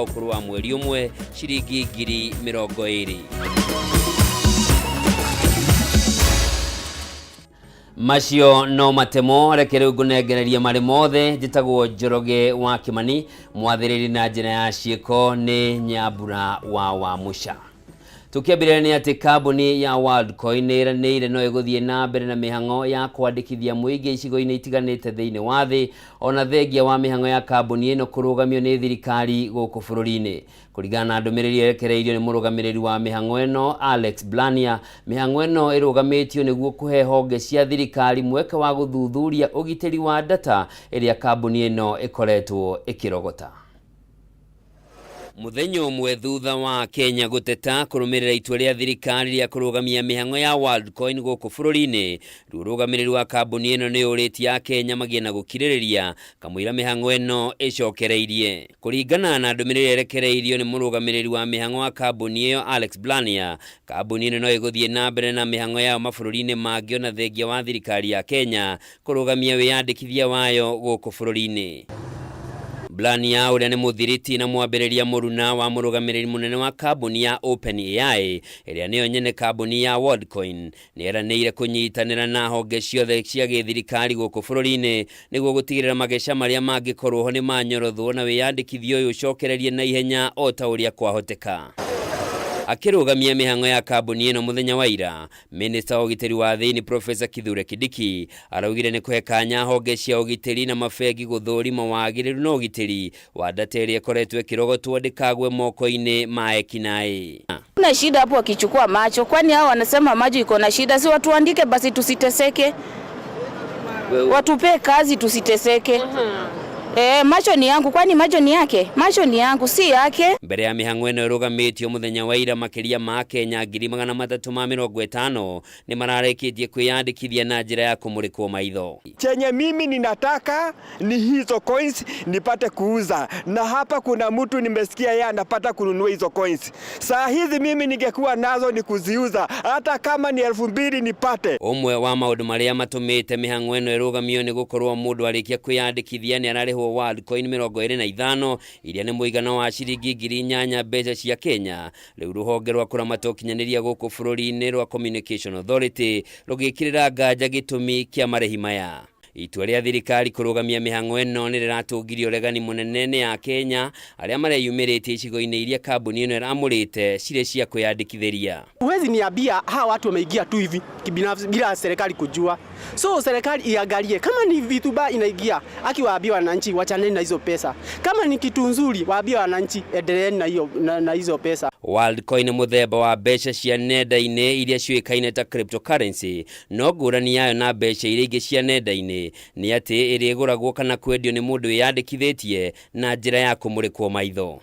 Ũkũrũ wa mweri ũmwe ciringi 20,000. Macio no matemo, reke rĩu ngũnengererie marĩ mothe. Njĩtagwo Njoroge wa Kĩmani, mwathĩrĩri na njĩra ya ciĩko nĩ Nyambura wa Wamũca. Tũkĩambĩrĩria nĩ atĩ kambuni ya Worldcoin nĩ ĩranĩire no ĩgũthiĩ na mbere na mĩhang'o ya kwandĩkithia mũingĩ icigo-inĩ itiganĩte thĩinĩ wa thĩ ona thengia wa mĩhang'o ya kambuni ĩno kũrũgamio nĩ thirikari gũkũ bũrũri-inĩ. Kũringana na ndũmĩrĩri ĩrekereirio nĩ mũrũgamĩrĩri wa mĩhang'o ĩno Alex Blania, mĩhang'o ĩno ĩrũgamĩtio nĩguo kũhe honge cia thirikari mweke wa gũthuthuria ũgitĩri wa data ĩrĩa kambuni ĩno ĩkoretwo ĩkĩrogota. Mũthenya ũmwe thutha wa Kenya gũteta kũrũmĩrĩra itua rĩa thirikari rĩa kũrũgamia mĩhang'o ya Worldcoin gũkũ bũrũri-inĩ, rĩu ũrũgamĩrĩri wa kambuni ĩno nĩ ũrĩtie Akenya magĩe na gũkirĩrĩria kamũira mĩhang'o ĩno ĩcokereirie. Kũringana na ndũmĩrĩri ĩrekereirio nĩ mũrũgamĩrĩri wa mĩhang'o wa kambuni ĩyo Alex Blania, kambuni ĩno no ĩgũthiĩ na mbere na mĩhang'o yayo mabũrũri-inĩ mangĩ ona thengia wa thirikari ya Kenya kũrũgamia wĩyandĩkithia wayo gũkũ bũrũri-inĩ. Blania ũrĩa nĩ mũthiriti na mwambĩrĩria mũruna wa mũrũgamĩrĩri mũnene wa kambuni ya OpenAI ĩrĩa nĩyo nyene kambuni ya Worldcoin nĩ eranĩire kũnyitanĩra na honge ciothe cia gĩthirikari gũkũ bũrũri-inĩ nĩguo gũtigĩrĩra mageca marĩa mangĩkorwo ho nĩ manyorothwo na wĩyandĩkithia ũyũ ũcokererie na ihenya o ta ũrĩa kwahoteka. Akĩrũgamia mĩhang'o ya kambuni ĩno mũthenya wa ira, Minista wa ũgitĩri wa thĩinĩ Professor Kithure Kindiki araugire nĩ kũhe kanya honge cia ũgitĩri na mabengi gũthũrima wagĩrĩru na ũgitĩri wa data ĩrĩa ĩkoretwo ĩkĩrogotwo ndĩkagwe moko-inĩ ma ekinaĩ. Kuna shida hapo wakichukua macho, kwani hao wanasema macho iko na shida? Si watuandike basi tusiteseke, watupe kazi tusiteseke. Eh, macho ni yangu, kwani macho ni yake? Macho ni yangu, si yake. Mbere ya mĩhang'o ĩno ĩrũgamĩtio mũthenya wa ira, makĩria ma Kenya 350,000 nĩ mararĩkĩtie kwĩyandĩkithia na njĩra ya kũmũrĩkwo maitho. Chenye mimi ninataka ni hizo coins nipate kuuza, na hapa kuna mtu nimesikia yeye anapata kununua hizo coins. Saa hizi mimi ningekuwa nazo ni kuziuza, hata kama ni 2000 nipate. Ũmwe wa maũndũ marĩa matũmĩte mĩhang'o ĩno ĩrũgamio nĩ gũkorwo mũndũ arĩkia kwĩyandĩkithia nĩ ararĩhwo Worldcoin 25 iria nĩ mũigana wa ciringi 8,000 mbeca cia Kenya. Rĩu rũhonge rwa kũramata ũkinyanĩria gũkũ bũrũri-inĩ rwa Communication Authority rũgĩkĩrĩra nganja gĩtũmi kĩa marĩhi maya. Itua rĩa thirikari kũrũgamia mĩhang'o ĩno nĩ rĩratũngirie ũregani mũnene nĩ Akenya arĩa mareyumĩrĩtie icigo-inĩ iria kambuni ĩno ĩramũrĩte cirĩ cia kwĩyandĩkithĩria. Huwezi niambia hawa watu wameingia tu hivi kibinafsi bila serikali kujua. So serikali iangalie kama ni vitu baya inaingia, akiwaambia wananchi wachaneni na hizo pesa. Kama ni kitu nzuri, waambie wananchi endeleeni na hiyo na hizo pesa. Worldcoin nĩ mũthemba wa mbeca cia nenda-inĩ iria ciũĩkaine ta cryptocurrency, no ngũrani yayo na mbeca iria ingĩ cia nenda-inĩ nĩ atĩ ĩrĩa ĩgũragwo kana kwendio nĩ mũndũ wĩyandĩkithĩtie na njĩra ya kũmũrĩkwo maitho.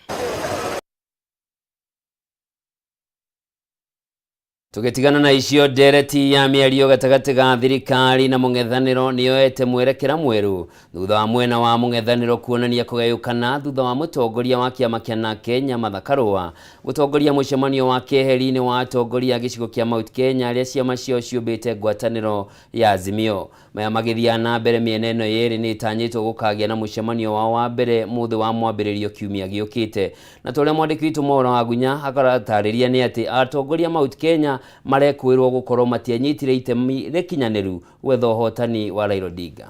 Tũgĩtigana na icio, ndereti ya mĩario gatagatĩ ga thirikari na mũng'ethanĩro nĩyoete mwerekera mwerũ thutha wa mwena wa mũng'ethanĩro kuonania kũgayũkana thutha wa mũtongoria wa kĩama kĩa NARC Kenya Martha Karua gũtongoria mũcemanio wa keheri-inĩ wa atongoria a gĩcigo kĩa Mount Kenya arĩa ciama ciao ciũmbĩte ngwatanĩro ya Azimio. Maya magĩthiaga na mbere, mĩena ĩno yerĩ nĩ ĩtanyĩtwo gũkagĩa na mũcemanio wao wa mbere mũthĩ wa mwambĩrĩrio kiumia gĩũkĩte. Na ta ũrĩa mwandĩki witũ Mwaura Wagunya akaratarĩria nĩ atĩ atongoria Mount Kenya marekũĩrwo gũkorwo matianyitire itemi rĩkinyanĩru gwetha ũhotani wa Raila Odinga.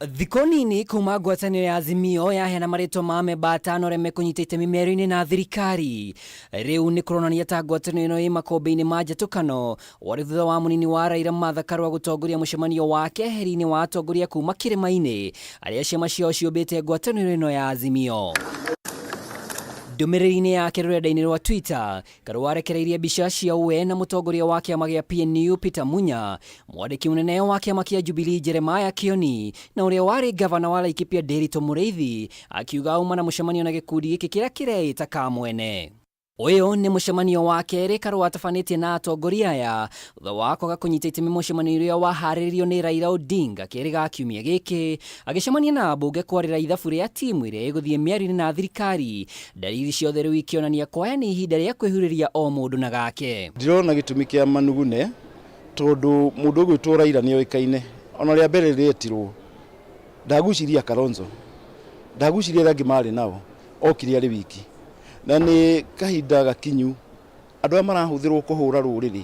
Thikũ nini kuma ngwatanĩro ya Azimio yaheana marĩtwa ma amemba atano arĩa mekũnyita itemi mĩario-inĩ na thirikari, rĩu nĩ kũronania ta ngwatanĩro ĩno ĩ makũmbĩ-inĩ ma njatũkano warĩ thutha wa mũnini wa Raila Martha Karua gũtongoria mũcemanio wa keheri-inĩ wa atongoria kuma kĩrĩma-inĩ arĩa ciama ciao ciũmbĩte ngwatanĩro ĩno ya Azimio. Ndũmĩrĩri-inĩ yake rũrenda-inĩ rwa Twitter, Karua arekereirie mbica cia we na mũtongoria wa kĩama gĩa PNU Peter Munya, mwandĩki mũnene wa kĩama kĩa Jubilee Jeremiah Kioni na ũrĩa warĩ gavana wa Laikipia Ndiritu Mũrĩithi, akiuga auma na mũcemanio na gĩkundi gĩkĩ kĩrĩa kĩreĩta Kamwene. Ũyũ nĩ mũcemanio wa kerĩ Karua atabanĩtie na atongoria aya thutha wa kwaga kũnyita itemi mũcemanio ũrĩa waharĩrĩirio nĩ Raila Odinga kerĩ ga kiumia gĩkĩ, agĩcemania na ambunge kwarĩra ithabu rĩa timu ĩrĩa ĩgũthiĩ mĩario-inĩ na thirikari. Ndariri ciothe rĩu ikĩonania kwaya nĩ ihinda rĩa kwĩhurĩria o mũndũ na gake. Ndirona gĩtũmi kĩa manugune tondũ mũndũ ũgwĩtwo Raila nĩ oĩkaine, ona rĩa mbere rĩrĩa etirwo ndagucirie Kalonzo, ndagucirie arĩa angĩ marĩ nao. Okire arĩ wiki na nĩ kahinda gakinyu andũ aya marahũthĩrwo kũhũra rũrĩrĩ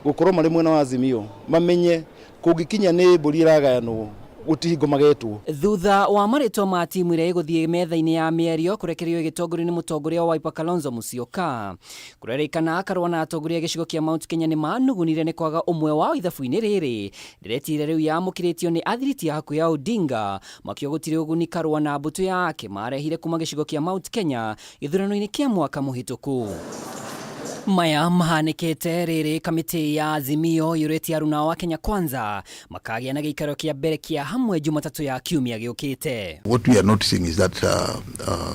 gũkorwo marĩ mwena wa Azimio mamenye kũngĩkinya nĩ mbũri ĩragayanwo gũtihingo magetwo. Thutha wa marĩtwa ma timu ĩrĩa ĩgũthiĩ metha-inĩ ya mĩario kũrekererio ĩgĩtongorio nĩ mũtongoria wa Wiper Kalonzo Musyoka, kũrerĩkana Karũa na atongoria a gĩcigo kĩa Mount Kenya nĩ manugunire nĩ kwaga ũmwe wao ithabu-inĩ rĩrĩ. Ndereti ĩrĩa rĩu yamũkĩrĩtio nĩ athiriti a hakuhĩ a Odinga makiuga gũtirĩ ũguni Karũa na mbũtũ yake marehire kuma gĩcigo kĩa Mount Kenya gĩthurano-inĩ kĩa mwaka mũhĩtũku. Maya mahanĩkĩte rĩrĩ kamĩtĩ ya Azimio yũrĩtie aruna wa Kenya Kwanza makagĩa na gĩikaro kĩa mbere kĩa hamwe Jumatatũ ya kiumia gĩũkĩte. What we are noticing is that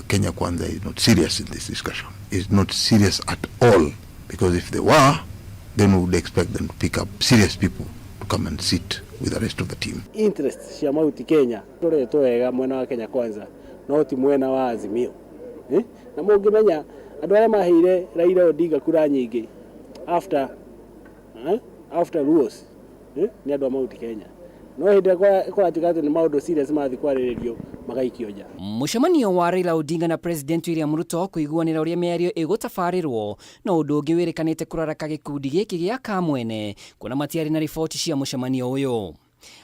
Kenya Kwanza is not serious in this discussion. Is not serious at all, because if they were, then we would expect them to pick up serious people to come and sit with the rest of the team. Interest cia Mount Kenya turetwo wega mwena wa Kenya Kwanza no ti mwena wa Azimio. Na mũngĩmenya andũ arĩa maheire Raila Odinga kura nyingĩ after Luos, nĩ andũ a Mount Kenya. No hĩndĩ ĩrĩa kũratuĩka atĩ nĩ maũndũ serious mathiĩ kwarĩrĩrio magaikio nja. Mũcemanio wa Raila Odinga na President William Ruto kũiguanĩra ũrĩa mĩario ĩgũtabarĩrwo no ũndũ ũngĩ wĩrĩkanĩte kũraraka gĩkundi gĩkĩ gĩa kamwene kuona matiarĩ na riboti cia mũcemanio ũyũ.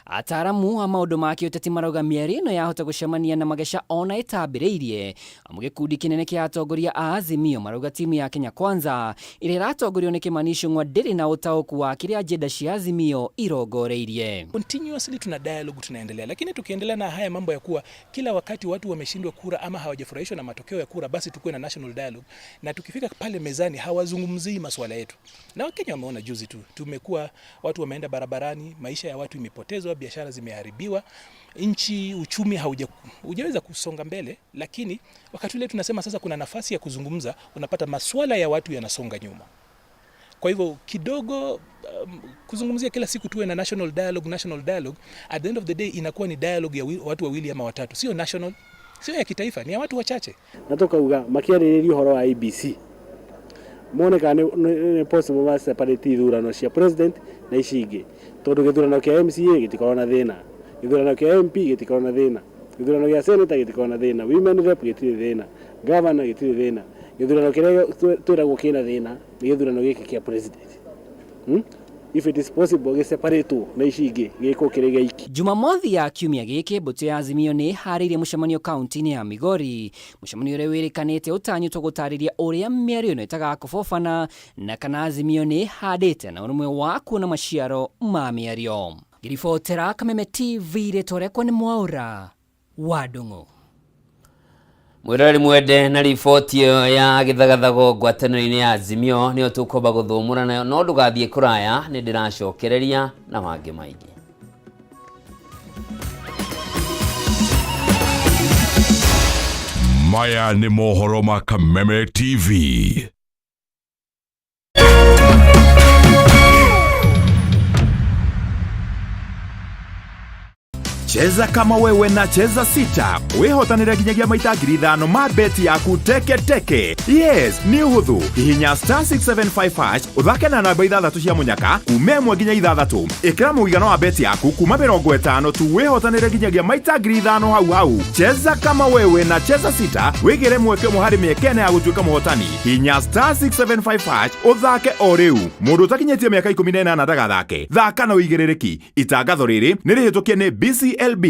Ataaramu a maũndũ ma kĩũteti marauga mĩario ĩno yahota gũcemania na mageca ona ĩtambĩrĩirie, amu gĩkundi kĩnene kĩa atongoria a Azimio marauga timu ya Kenya Kwanza ĩrĩa ĩratongorio nĩ Kimani Ichung'wa ndĩrĩ na ũtaũku wa kĩrĩa agenda cia Azimio irongoreirie. Continuously tuna dialogue tunaendelea, lakini tukiendelea na haya mambo ya kuwa kila wakati watu wameshindwa kura ama hawajafurahishwa na matokeo ya kura, basi tukuwe na national dialogue, na tukifika pale mezani hawazungumzii masuala yetu. Na Wakenya wameona juzi tu, tumekuwa watu wameenda barabarani, maisha ya watu imepotezwa, biashara zimeharibiwa, nchi uchumi haujaweza kusonga mbele, lakini wakati ule tunasema sasa kuna nafasi ya kuzungumza, unapata masuala ya watu yanasonga nyuma. Kwa hivyo kidogo kuzungumzia kila siku tuwe na national dialogue, national dialogue, at the end of the day inakuwa ni dialogue ya watu wawili ama watatu, sio national, sio ya kitaifa, ni ya watu wachache. Na tukauga makiarĩrĩria ũhoro wa IEBC mone kana nĩ possible ma separate ithurano cia president na ici ingĩ, tondũ gĩthurano kĩa MCA gĩtikoragwo na thĩna, gĩthurano kĩa MP gĩtikoragwo na thĩna, gĩthurano gĩa senator gĩtikoragwo na thĩna, women rep gĩtirĩ thĩna, governor gĩtirĩ thĩna, gĩthurano kĩrĩa twĩragwo kĩna thĩna nĩ gĩthurano gĩkĩ kĩa president. If it is possible gĩseparatwo na ici ingĩ gĩkwo kĩrĩ gĩiki. Jumamothi ya kiumia gĩkĩ mbũtũ ya Azimio nĩ ĩharĩirie mũcemanio kaunti-inĩ ya Migori, mũcemanio ũrĩa wĩrĩkanĩte ũtanyĩtwo gũtarĩria ũrĩa mĩario ĩno ĩtagakũbobana na kana Azimio nĩ ĩhandĩte na ũrũmwe wa kuona maciaro ma mĩario. Ngĩribotera Kameme TV rĩtwa rĩakwa nĩ Mwaũra wa Ndung'u. Mwĩroreri mwende na riboti ĩyo ya gĩthagathago ngwatanĩro-inĩ ya Azimio nĩyo tũkwamba gũthũmũra nayo, no ndũgathiĩ kũraya, nĩ ndĩracokereria na mangĩ maingĩ. Maya nĩ mohoro ma Kameme TV. Cheza kama wewe na Cheza Sita wihotanire nginyagia maita 5,000 ma beti yaku teke teke. Yes, nĩ ũhũthũ. Hihinya star 675 hash ũthake na namba 6 cia mũnyaka kuma 1 nginya 6. Ĩkĩra mũigana wa beti yaku kuma 50 tu wihotanire nginyagia maita 5,000 hau hau. Cheza kama wewe na Cheza Sita wigire mweke ũmwe harĩ mĩeke ĩna ya gũtuĩka mũhotani. Hihinya star 675 hash ũthake o rĩu. Mũndũ ũtakinyĩtie mĩaka 18 ndagathake. Thaka na ũigĩrĩrĩki. Itangatho rĩrĩ nĩ rĩhĩtũkie nĩ BCLB.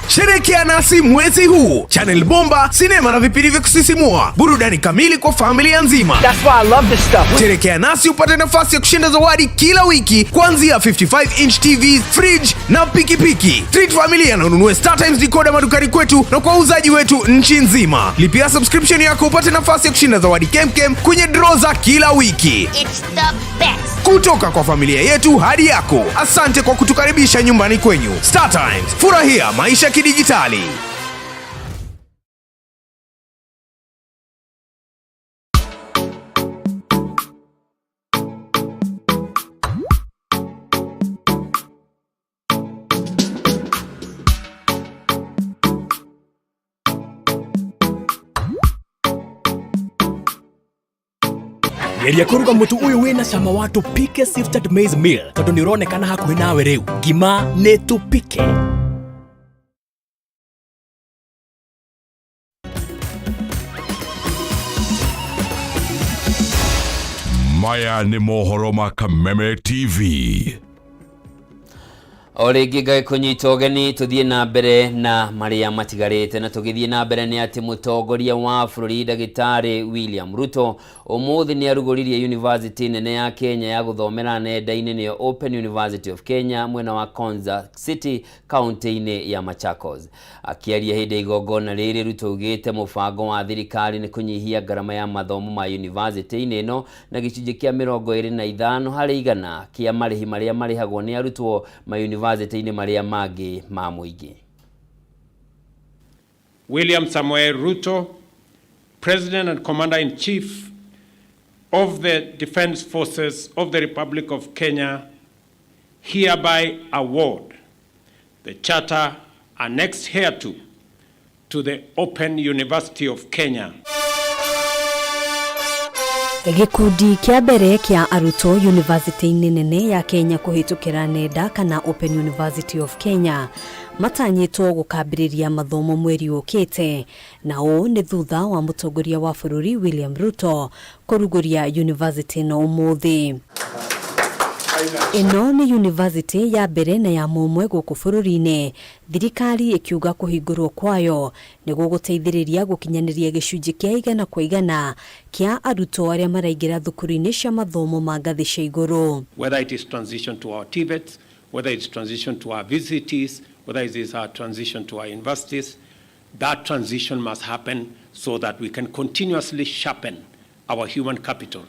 Sherekea nasi mwezi huu. Channel Bomba, sinema na vipindi vya kusisimua, burudani kamili kwa familia nzima. That's why I love this stuff. Sherekea nasi upate nafasi ya kushinda zawadi kila wiki kuanzia 55-inch TV, fridge na pikipiki. Treat familia na ununue Star Times decoder madukani kwetu na kwa wauzaji wetu nchi nzima. Lipia subscription yako upate nafasi ya kushinda zawadi kemkem kwenye draw za kila wiki. It's the best. Kutoka kwa familia yetu hadi yako. Asante kwa kutukaribisha nyumbani kwenyu. Star Times, furahia maisha kidijitali. Geria kũruga mũtu ũyũ wĩna cama wa Tupike Sifted Maize Meal tondũ nĩ ũronekana hakuhĩ nawe rĩu. Ngima nĩ Tupike. Maya nĩ mohoro ma Kameme TV. O rĩngĩ ngagĩkũnyita ũgeni tũthiĩ na mbere na marĩa matigarĩte, na tũgĩthiĩ na mbere nĩ atĩ mũtongoria wa bũrũri ndagĩtarĩ William Ruto ũmũthĩ nĩ arugũririe yunivasĩtĩ nene ya Kenya ya gũthomera nenda-inĩ, nĩyo Open University of Kenya, mwena wa Konza City kaunti-inĩ ya Machakos. Akĩaria hĩndĩ ya igongona rĩrĩ, Ruto augĩte mũbango wa thirikari nĩ kũnyihia ngarama ya mathomo ma yunivasĩtĩ-inĩ ĩno na gĩcunjĩ kĩa 25% kĩa marĩhi marĩa marĩhagwo nĩ arutwo mayunivasĩtĩ-inĩ marĩa mangĩ ma mũingĩ. William Samoei Ruto, President and Commander-in-Chief of the Defense Forces of the Republic of Kenya, hereby award the charter annexed hereto to the Open University of Kenya. Gĩkundi kĩa mbere kĩa arutwo yunivasĩtĩ-inĩ nene ya Kenya kũhĩtũkĩra nenda kana Open University of Kenya matanyĩtwo gũkambĩrĩria mathomo mweri ũkĩte, na ũũ nĩ thutha wa mũtongoria wa bũrũri William Ruto kũrugũria yunivasĩtĩ ĩno ũmũthĩ. Ĩno nĩ yunivasĩtĩ ya mbere na ya mũmwe gũkũ bũrũri-inĩ, thirikari ĩkiuga kũhingũrwo kwayo nĩ gũgũteithĩrĩria gũkinyanĩria gĩcunjĩ kĩa 100% kĩa arutwo arĩa maraingĩra thukuru-inĩ cia mathomo ma ngathĩ cia igũrũ. Whether it is transition to our TVETs, whether it's transition to our VCTs, whether it is our transition to our universities, that transition must happen so that we can continuously sharpen our human capital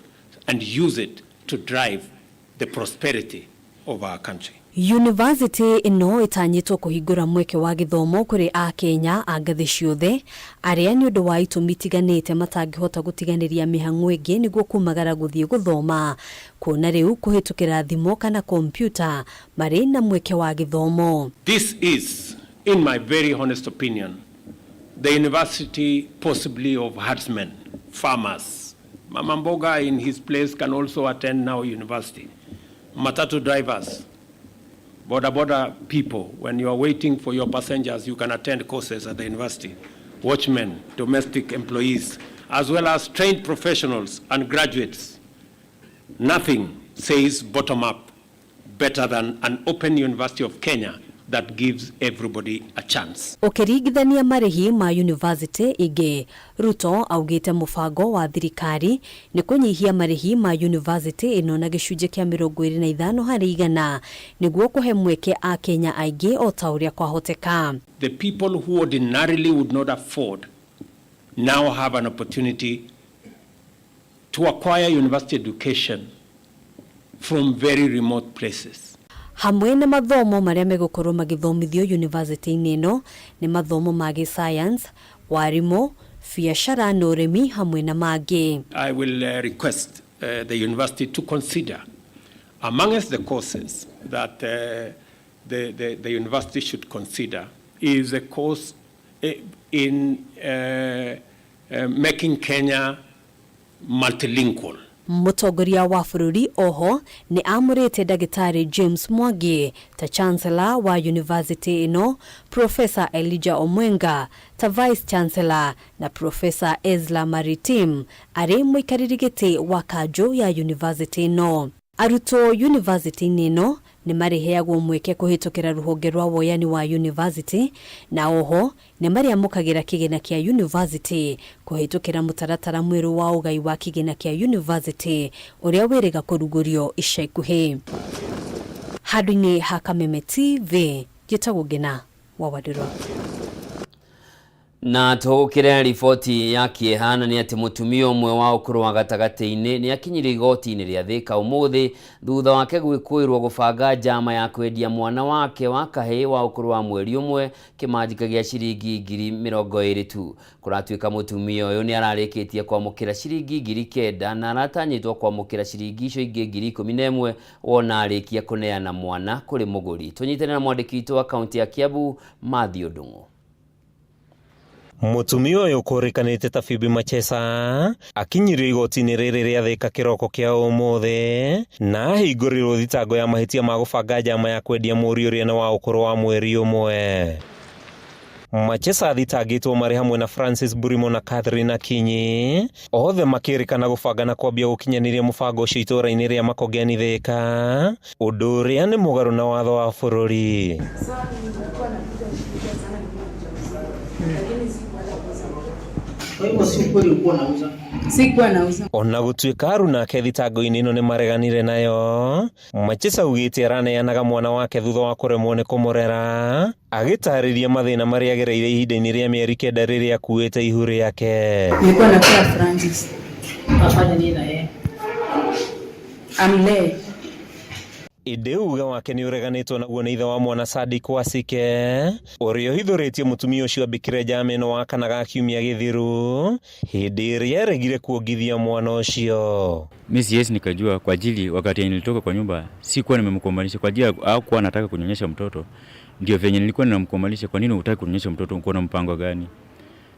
and use it to drive the prosperity of our country. Yunivasĩtĩ ĩno ĩtanyĩtwo kũhingũra mweke wa gĩthomo kũrĩ akenya a ngathĩ ciothe arĩa nĩ ũndũ wa itũmi itiganĩte matangĩhota gũtiganĩria mĩhang'o ĩngĩ nĩguo kumagara gũthiĩ gũthoma, kuona rĩu kũhĩtũkĩra thimũ kana kompiuta marĩ na mweke wa gĩthomo. This is, in my very honest opinion, the university possibly of herdsmen, farmers. Mama Mboga in his place can also attend now university. Matatu drivers, boda boda people, when you are waiting for your passengers, you can attend courses at the university. Watchmen, domestic employees, as well as trained professionals and graduates. Nothing says bottom up better than an Open University of Kenya that gives everybody a chance. Ũkĩringithania marĩhi ma yunivasĩtĩ ingĩ, Ruto augĩte mũbango wa thirikari nĩ kũnyihia marĩhi ma yunivasĩtĩ ĩno na gĩcunjĩ kĩa 25% nĩguo kũhe mweke akenya aingĩ o ta ũrĩa kwahoteka. The people who ordinarily would not afford now have an opportunity to acquire university education from very remote places. Hamwe na mathomo marĩa megũkorwo magĩthomithio yunivasĩtĩ-inĩ ĩno nĩ mathomo ma gĩscience, warimũ, biacara na ũrĩmi hamwe na mangĩ. I will request the university to consider, amongst the courses that the university should consider, is a course in making Kenya multilingual. Mũtongoria wa bũrũri oho nĩ amũrĩte ndagĩtarĩ James Mwangi ta Chancellor wa yunivasĩtĩ ĩno, Professor Elijah Omwenga ta Vice Chancellor na Professor Ezra Maritim arĩ mũikarĩri gĩtĩ wa kanjũ ya yunivasĩtĩ ĩno. Arutwo yunivasĩtĩ-inĩ ĩno nĩ marĩheagwo mweke kũhĩtũkĩra rũhonge rwa woyani wa yunivasĩtĩ, na oho nĩ marĩamũkagĩra kĩgĩna kĩa yunivasĩtĩ kũhĩtũkĩra mũtaratara mwerũ wa ũgai wa kĩgĩna kĩa yunivasĩtĩ ũrĩa wĩrĩga kũrugũrio ica ikuhĩ. Handũ-inĩ ha Kameme TV, njĩtagwo Ngina wa Wandirũ. Na tũgũkĩre riboti ya kĩeha na nĩ atĩ mũtumia ũmwe wa ũkũrũ wa gatagatĩ-inĩ nĩ akinyire igoti-inĩ rĩa Thĩka ũmũthĩ thutha wake gwĩkũĩrwo gũbanga njama ya kwendia mwana wake wa kahĩĩ wa ũkũrũ wa mweri ũmwe kĩmanjĩka gĩa ciringi 20,000 tu. Kũratuĩka mũtumia ũyũ nĩ ararĩkĩtie kwamũkĩra ciringi 9,000 na aratanyĩtwo kwamũkĩra ciringi icio ingĩ 11,000 wona arĩkia kũneana mwana kũrĩ mũgũri. Tũnyitane na mwandĩki witũ wa kaunti ya Kiambu Matthew Ndung'u. Mũtumia ũyũ ũkũrĩkanĩte ta Phoebe Machesa akinyirio igoti-inĩ rĩrĩ rĩa Thika kĩroko kĩa ũmũthĩ na ahingũrĩrwo thitango ya mahĩtia ma gũbanga njama ya kwendia mũriũ ũrĩa nĩ wa ũkũrũ wa mweri ũmwe. Machesa athitangĩtwo marĩ hamwe na Francis Burimo na Catherine Akinyi othe makĩrĩkana gũbanga na kwambia gũkinyanĩria mũbango ũcio itũũra-inĩ rĩa Makongeni Thika, ũndũ ũrĩa nĩ mũgarũ na watho wa bũrũri. Kwa hivyo si ukweli ulikuwa unauza? Sikuwa nauza. Ona gũtuĩka aruna ake thitango-inĩ ĩno nĩ mareganire nayo, Machesa augĩte araneanaga mwana wake thutha wa kũremwo nĩ kũmũrera, agĩtarĩria mathĩna marĩa agereire ihinda-inĩ rĩa mĩeri 9 rĩrĩa akuĩte ihu rĩake. Nilikuwa napea Francis Afanye nini na yeye? Amlee. Ĩndĩ uge wake nĩ ũreganĩtwo naguo nĩ ithe wa mwana Sadik Wasike ũrĩa ũhithũrĩtie mũtumia ũcio ambĩkire njama ĩno wa kana ga kiumia gĩthiru hĩndĩ ĩrĩa eregire kuongithia mwana ũcio. Mi siwezi nikajua kwa ajili wakati nilitoka kwa nyumba sikuwa nimemkomalisha kwa ajili hakuwa anataka kunyonyesha mtoto, ndio venye nilikuwa ninamkomalisha. Kwa nini hutaki kunyonyesha mtoto? Uko na mpango gani?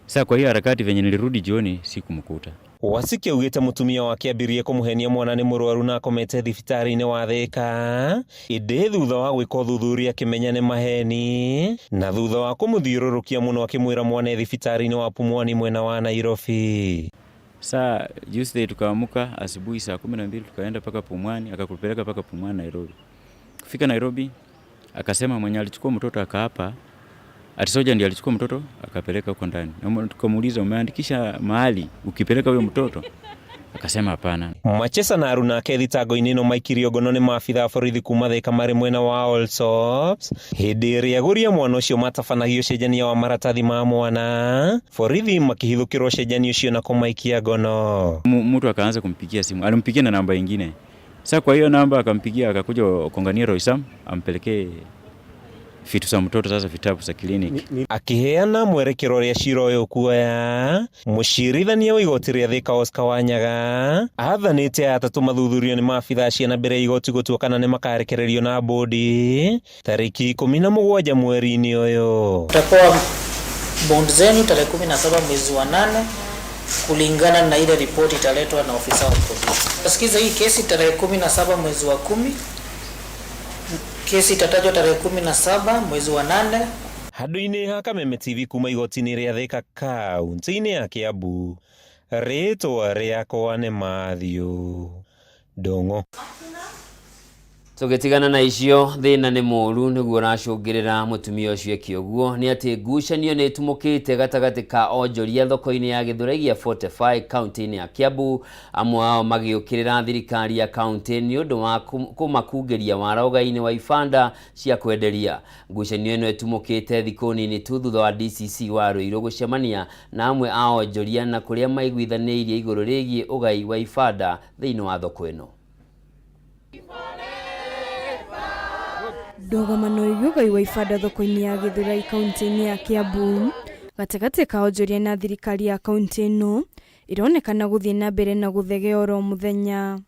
Sasa kwa hiyo harakati venye nilirudi jioni sikumkuta. Wasike augĩte mũtumia wake ambirie kũmũhenia mwana nĩ mũrwaru na akomete thibitarĩ-inĩ wa Thika, ĩndĩ thutha wa gwĩka ũthuthuria akĩmenya nĩ maheni, na thutha wa kũmũthiũrũrũkia mũno akĩmwĩra mwana e thibitarĩ-inĩ wa Pumwani mwena wa Nairobi. Saa Tuesday tukaamuka asubuhi saa 12 tukaenda paka Pumwani, akakupeleka paka Pumwani Nairobi. Kufika Nairobi akasema mwenye alichukua mtoto akaapa ati soja ndiye alichukua mtoto akapeleka huko ndani. Na tukamuuliza umeandikisha mahali ukipeleka huyo mtoto? Akasema hapana. Machesa na aruna ake thitango-inĩ ĩno maikirio ngono nĩ maabitha a borithi kuma Thika marĩ mwena wa Allsops hĩndĩ ĩrĩa agũri a mwana ũcio matabanagio ũcenjania wa maratathi ma mwana, borithi makĩhithũkĩrwo ũcenjania ũcio na kũmaikia ngono. Mtu akaanza kumpigia simu, alimpigia na namba ingine. Sasa kwa hiyo namba akampigia, akakuja kongania Roysam ampelekee vitu za mtoto, sasa vitabu za kliniki. Akiheana mwerekero ũrĩa cira ũyũ ũkuoya, mũcirithania wa igoti rĩa Thika Oscar Wanyaga athanĩte aya atatũ mathuthurio nĩ maabitha a ciana mbere ya igoti gũtua kana nĩ makarekererio na bodi tarĩki 17 mweri-inĩ ũyũ. Tutapewa bond zenu tarehe 17 mwezi wa 8 kulingana na ile ripoti italetwa na ofisa wa probation. Tutasikiza hii kesi tarehe 17 mwezi wa 10. Kesi itatajwa tarehe 17 mwezi wa 8. Handũ-inĩ ha Kameme TV kuma igoti-inĩ rĩa Thika kaunti-inĩ ya Kiambu, rĩtwa rĩakwa nĩ Matthew Ndung'u. Tũgĩtigana na icio, thĩna nĩ mũũru nĩguo ũracũngĩrĩra mũtumia ũcio eke ũguo nĩ atĩ ngucanio nĩ ĩtumũkĩte gatagatĩ ka onjoria thoko-inĩ ya Gĩthũrai gĩa 45 kaunti-inĩ ya Kiambu, amwe ao magĩũkĩrĩra thirikari ya kaunti nĩ ũndũ wa kũmakungĩria wara ũgai-inĩ wa ibanda cia kwenderia. Ngucanio ĩno ĩtumũkĩte thikũ nini tu thutha wa DCC wa Ruiru gũcemania na amwe a onjoria na kũrĩa maiguithanĩirie igũrũ rĩgiĩ ũgai wa ibanda thĩinĩ wa thoko ĩno. Ndũgamano ĩgiĩ ũgai wa ibanda thoko-inĩ ya Gĩthũrai kaunti-inĩ ya Kiambu gatagatĩ ka onjoria na thirikari ya kaunti ĩno ĩronekana gũthiĩ na mbere na gũthegea oro mũthenya.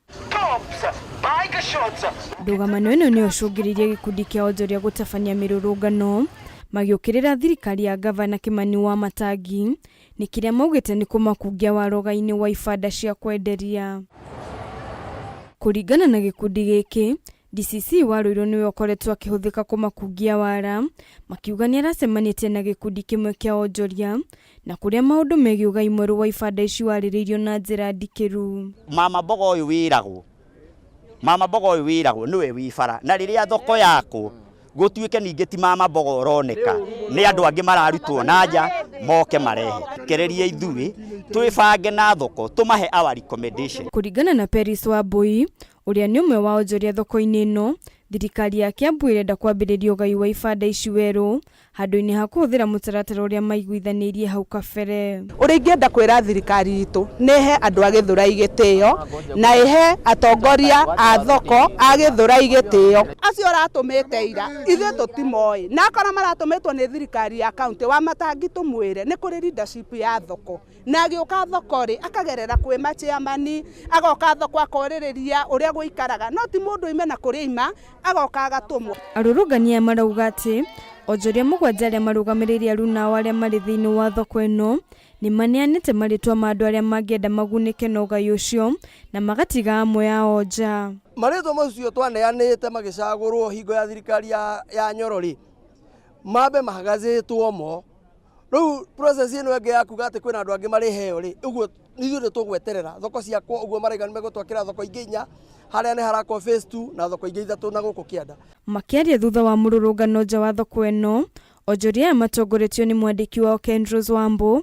Ndũgamano ĩno nĩyo ĩcũngĩrĩirie gĩkundi kĩa onjoria gũtabania mĩrũrũngano magĩũkĩrĩra thirikari ya gavana Kimani wa Matangi nĩ kĩrĩa maugĩte nĩ kũmakungia waroga-inĩ wa ibanda cia kwenderia. Kũringana na gĩkundi gĩkĩ, DCC wa Ruiru nĩwe ũkoretwo akĩhũthĩka kũmakungia wara, makiuga nĩaracemanĩtie na gĩkundi kĩmwe kĩa onjoria na kũrĩa maũndũ megiĩ ũgai mwerũ wa ibanda ici warĩrĩirio na njĩra ndikĩru. Mama mboga ũyũ wĩragwo, mama mboga ũyũ wĩragwo nĩwe wĩ bara, na rĩrĩa thoko yakwo gũtuĩke ningĩ ti mama mboga ũroneka, nĩ andũ angĩ mararutwo na nja moke marehe. Kererie ithuĩ twĩbange na thoko tũmahe our recommendation. Kũringana na Peris Wambui ũrĩa nĩ ũmwe wa onjoria thoko-inĩ ĩno, thirikari ya Kiambu ĩrenda kwambĩrĩria ũgai wa ibanda ici werũ handũ-inĩ ha kũhũthĩra mũtaratara ũrĩa maiguithanĩirie hau kabere. Ũrĩa ingĩenda kwĩra thirikari itũ nĩ ĩhe andũ a Gĩthũrai gĩtĩo na ĩhe atongoria a thoko a Gĩthũrai gĩtĩo. Acio ũratũmĩte ira ithuĩ tũtimoĩ, na akorwo maratũmĩtwo nĩ thirikari ya kaunti wa Matangi tũmwĩre nĩ kũrĩ leadership ya thoko, na agĩũka thoko rĩ akagerera kwĩ machairman, agoka thoko akorĩrĩria ũrĩa gũikaraga, no ti mũndũ oime na kũrĩa aima agoka agatũmwo. Arũrũngani aya marauga atĩ Onjoria 7 arĩa marũgamĩrĩire aruna ao arĩa marĩ thĩinĩ wa thoko ĩno nĩ maneanĩte marĩtwa ma andũ arĩa mangĩenda magunĩke na ũgai ũcio na magatiga amwe ao nja. Marĩtwa macio twaneanĩte magĩcagũrwo hingo ya thirikari ya Nyoro rĩ, mambe mahagacĩtwo mo. Rĩu process ĩno ĩngĩ ya kuga atĩ kwĩna andũ angĩ marĩheo rĩ, ũguo ithuĩ nĩ tũgweterera thoko ciakwo ũguo maraiga nĩ megũtwakĩra thoko ingĩ 4, harĩa nĩ harakwo phase 2 na thoko ingĩ 3 na gũkũ kĩanda. Makĩaria thutha wa mũrũrũngano nja wa thoko ĩno, onjoria aya matongoretio nĩ mwandĩki wao Kendros Wambo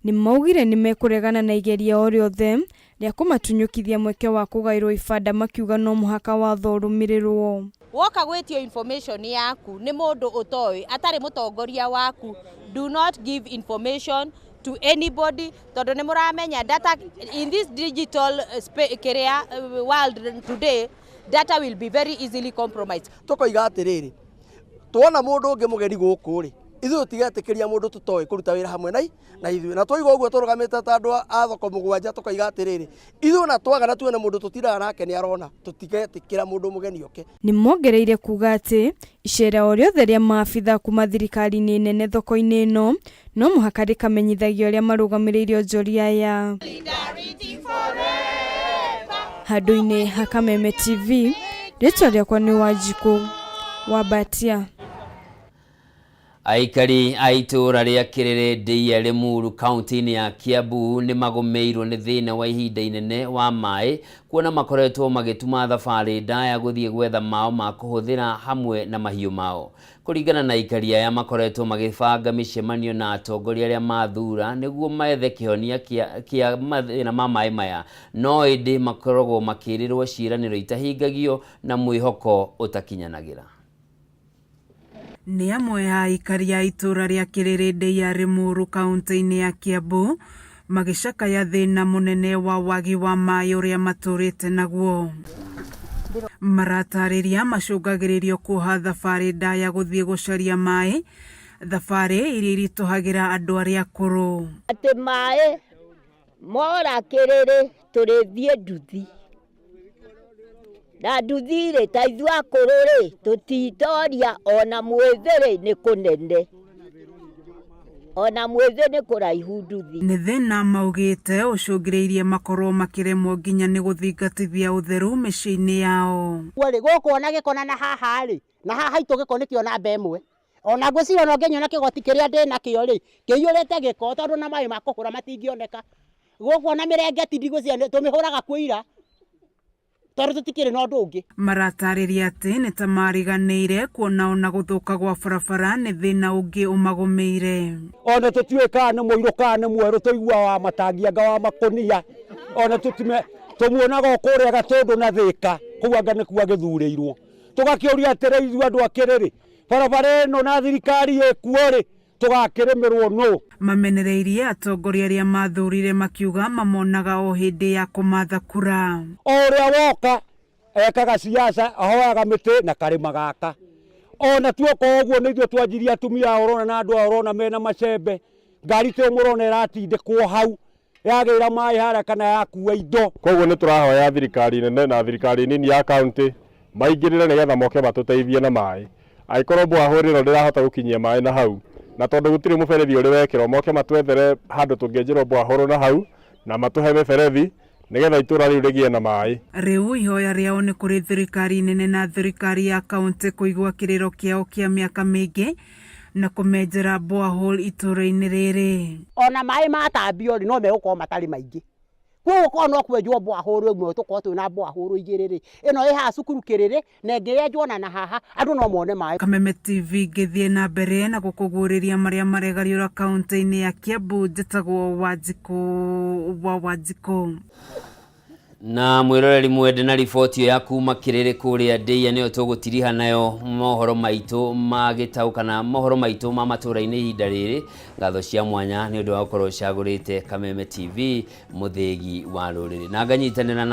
nĩ maugire nĩ mekũregana na igeria o rĩothe rĩa kũmatunyũkithia mweke wa kũgaĩrwo ibanda, makiuga no mũhaka watho ũrũmĩrĩrwo. Woka gwĩtio information yaku nĩ mũndũ ũtoĩ atarĩ mũtongoria waku, do not give information to anybody tondũ nĩ mũramenya data in this digital kĩrĩa world today, data will be very easily compromised. Tũkoiga atĩrĩrĩ, tuona mũndũ ũngĩ mũgeni gũkũ rĩ, ithuĩ tũtigetĩkĩria mũndũ tũtoĩ kũruta wĩra hamwe na ithuĩ. Na twaigua ũguo tũrũgamĩte ta andũ a thoko 7 tũkoiga atĩrĩrĩ, ithuĩ ona twaga na tuone mũndũ tũtindaga nake nĩ arona, tũtigetĩkĩra mũndũ mũgeni oke. Nĩ mongereire kuga atĩ icera o rĩothe rĩa maabitha kuma thirikari-inĩ nene thoko-inĩ ĩno no mũhaka rĩkamenyithagio arĩa marũgamĩrĩire onjoria aya. Handũ-inĩ ha Kameme TV, rĩtwa rĩakwa nĩ Wanjikũ wa Mbatia. Aikari a itũũra rĩa Kĩrĩrĩ Ndĩia Limuru kaunti-inĩ ya Kiambu nĩ magũmĩirwo nĩ thĩna wa ihinda inene wa maĩ, kuona makoretwo magĩtuma thabarĩ ndaya gũthiĩ gwetha mao ma kũhũthĩra hamwe na mahiũ mao. Kũringana na aikari aya, makoretwo magĩbanga mĩcemanio na atongoria arĩa mathura nĩguo methe kĩhonia kĩa mathĩna ma maĩ maya, no ĩndĩ makoragwo makĩrĩrwo ciĩranĩro itahingagio na mwĩhoko ũtakinyanagĩra. Nĩ amwe a aikari a itũũra rĩa Kĩrĩrĩ Ndĩia Limuru kaunti-inĩ ya Kiambu magĩcakaya thĩna mũnene wa wagi wa maĩ ũrĩa matũrĩte naguo. Maratarĩria macũngagĩrĩrio kuoha thabarĩ ndaya gũthiĩ gũcaria maĩ, thabarĩ iria iritũhagĩra andũ arĩa akũrũ. Atĩ maĩ mora Kĩrĩrĩ tũrĩthiĩ nduthi. Na nduthi rĩ, ta ithuĩ akũrũ rĩ, tũtitoria ona mwĩthĩ rĩ, nĩ kũnene. Ona mwĩthĩ nĩ kũraihu nduthi. Nĩ thĩna maugĩte ũcũngĩrĩirie makorwo makĩremwo nginya nĩ gũthingatithia ũtheru mĩciĩ-inĩ yao. Rĩ, gũkũ ona gĩko na haha rĩ, na haha haitũ gĩko nĩkĩo namba 1. Ona ngwĩciria ona ũngĩnyona kĩgoti kĩrĩa ndĩ nakĩo rĩ, kĩiyũrĩte gĩko tondũ na maĩ ma kũhũra matingĩoneka. Gũkũ ona mĩrengeti ndigwĩciria tũmĩhũraga kuo ira, tondũ tũtikĩrĩ na ũndũ ũngĩ. Maratarĩria atĩ nĩ ta mariganĩire kuona ona gũthũka gwa barabara nĩ thĩna ũngĩ ũmagũmĩire. Ona tũtiũĩ kana nĩ mũirũ kana nĩ mwerũ, tũiguaga wa matangi anga wa makũnia. Ona tũtime tũmuonaga o kũrĩa Gatũndũ na Thĩka, kũu anga nĩkuo agĩthurĩirwo. Tũgakĩũria atĩrĩ, ithuĩ andũ a Kĩrĩrĩ, barabara ĩno na thirikari ĩkuo rĩ, tũgakĩrĩmĩrwo nũ? Mamenereirie atongoria arĩa mathurire makiuga mamonaga o hĩndĩ ya kũmatha kura. O ũrĩa woka ekaga siasa, ahoyaga mĩtĩ na karĩma gaka. Ona tuoka ũguo nĩ ithuĩ twanjirie atumia aya ũrona na andũ aya ũrona mena macembe, ngari ta ĩyo mũrona ĩratindĩkwo hau, yagĩra maĩ harĩa kana yakua indo. Koguo nĩ tũrahoya thirikari nene na thirikari nini ya kaunti maingĩrĩre nĩgetha moke matũteithie na maĩ. Angĩkorwo borehole ĩno ndĩrahota gũkinyia maĩ na hau, na tondũ gũtirĩ mũberethi ũrĩ wekĩrwo, moke matwethere handũ tũngĩenjerwo borehole na hau na matũhe mĩberethi nĩgetha itũũra rĩu rĩgĩe na maĩ. Rĩu ihoya rĩao nĩ kũrĩ thirikari nene na thirikari ya kaunti kũigua kĩrĩro kĩao kĩa mĩaka mĩingĩ na kũmenjera borehole itũũra-inĩ rĩrĩ. Ona maĩ matambio rĩ, no megũkorwo matarĩ maingĩ. Koguo korwo no kwenjwo borehole ĩmwe tũkorwo twĩna borehole igĩrĩ rĩ, ĩno ĩ haha cukuru Kĩrĩrĩ na ĩngĩ yenjwo na haha, andũ no mone maĩ. Kameme TV ngĩthiĩ na mbere na gũkũguũrĩria marĩa maregariũra kaunti-inĩ ya Kiambu. Njĩtagwo Wanjikũ wa Wanjikũ. Na mwĩroreri mwende, na riboti ĩyo ya kuma Kĩrĩrĩ kũrĩa Ndĩia nĩyo tũgũtiriha nayo mohoro maitũ ma gĩtaũ kana mohoro maitũ ma matũũra-inĩ ihinda rĩrĩ. Ngatho cia mwanya nĩ ũndũ wa gũkorwo ũcagũrĩte Kameme TV, mũthĩgi wa rũrĩrĩ, na nganyitanĩra na